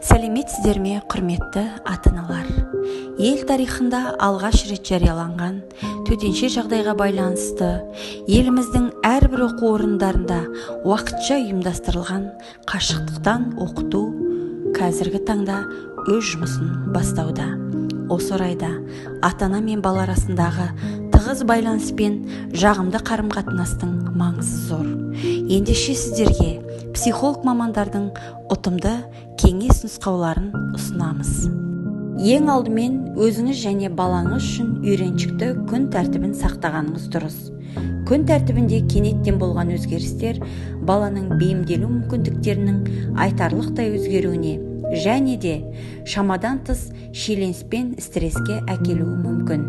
Сәлеметсіздер ме, құрметті ата-аналар! Ел тарихында алғаш рет жарияланған төтенше жағдайға байланысты еліміздің әрбір оқу орындарында уақытша ұйымдастырылған қашықтықтан оқыту қазіргі таңда өз жұмысын бастауда. Осы орайда ата-ана мен бала арасындағы тығыз байланыс пен жағымды қарым-қатынастың маңызы зор. Ендеше, сіздерге психолог мамандардың ұтымды кеңес нұсқауларын ұсынамыз. Ең алдымен, өзіңіз және балаңыз үшін үйреншікті күн тәртібін сақтағаныңыз дұрыс. Күн тәртібінде кенеттен болған өзгерістер баланың бейімделу мүмкіндіктерінің айтарлықтай өзгеруіне және де шамадан тыс шиеленіс пен стресске әкелуі мүмкін.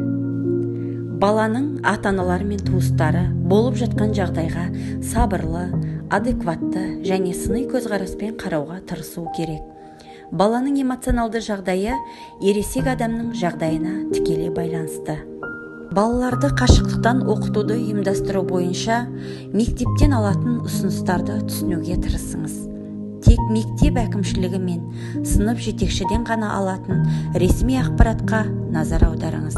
Баланың ата-аналары мен туыстары болып жатқан жағдайға сабырлы, адекватты және сыни көзқараспен қарауға тырысу керек. Баланың эмоционалды жағдайы ересек адамның жағдайына тікелей байланысты. Балаларды қашықтықтан оқытуды ұйымдастыру бойынша мектептен алатын ұсыныстарды түсінуге тырысыңыз. Тек мектеп әкімшілігі мен сынып жетекшіден ғана алатын ресми ақпаратқа назар аударыңыз.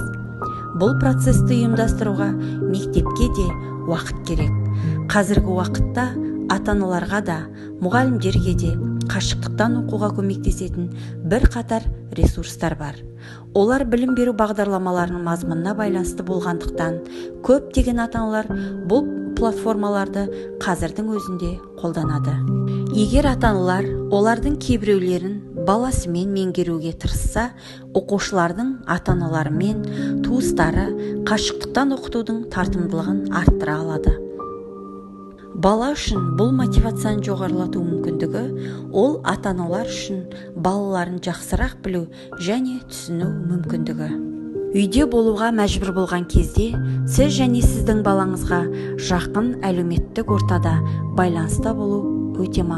Бұл процесті ұйымдастыруға мектепке де уақыт керек. Қазіргі уақытта ата-аналарға да, мұғалімдерге де қашықтықтан оқуға көмектесетін бірқатар ресурстар бар. Олар білім беру бағдарламаларының мазмұнына байланысты болғандықтан, көптеген ата-аналар бұл платформаларды қазірдің өзінде қолданады. Егер ата-аналар олардың кейбіреулерін баласымен меңгеруге тырысса, оқушылардың ата-аналары мен туыстары қашықтықтан оқытудың тартымдылығын арттыра алады. Бала үшін бұл мотивацияны жоғарылату мүмкіндігі, ол ата-аналар үшін балаларын жақсырақ білу және түсіну мүмкіндігі. Үйде болуға мәжбүр болған кезде сіз және сіздің балаңызға жақын әлеуметтік ортада байланыста болу өте маңызды.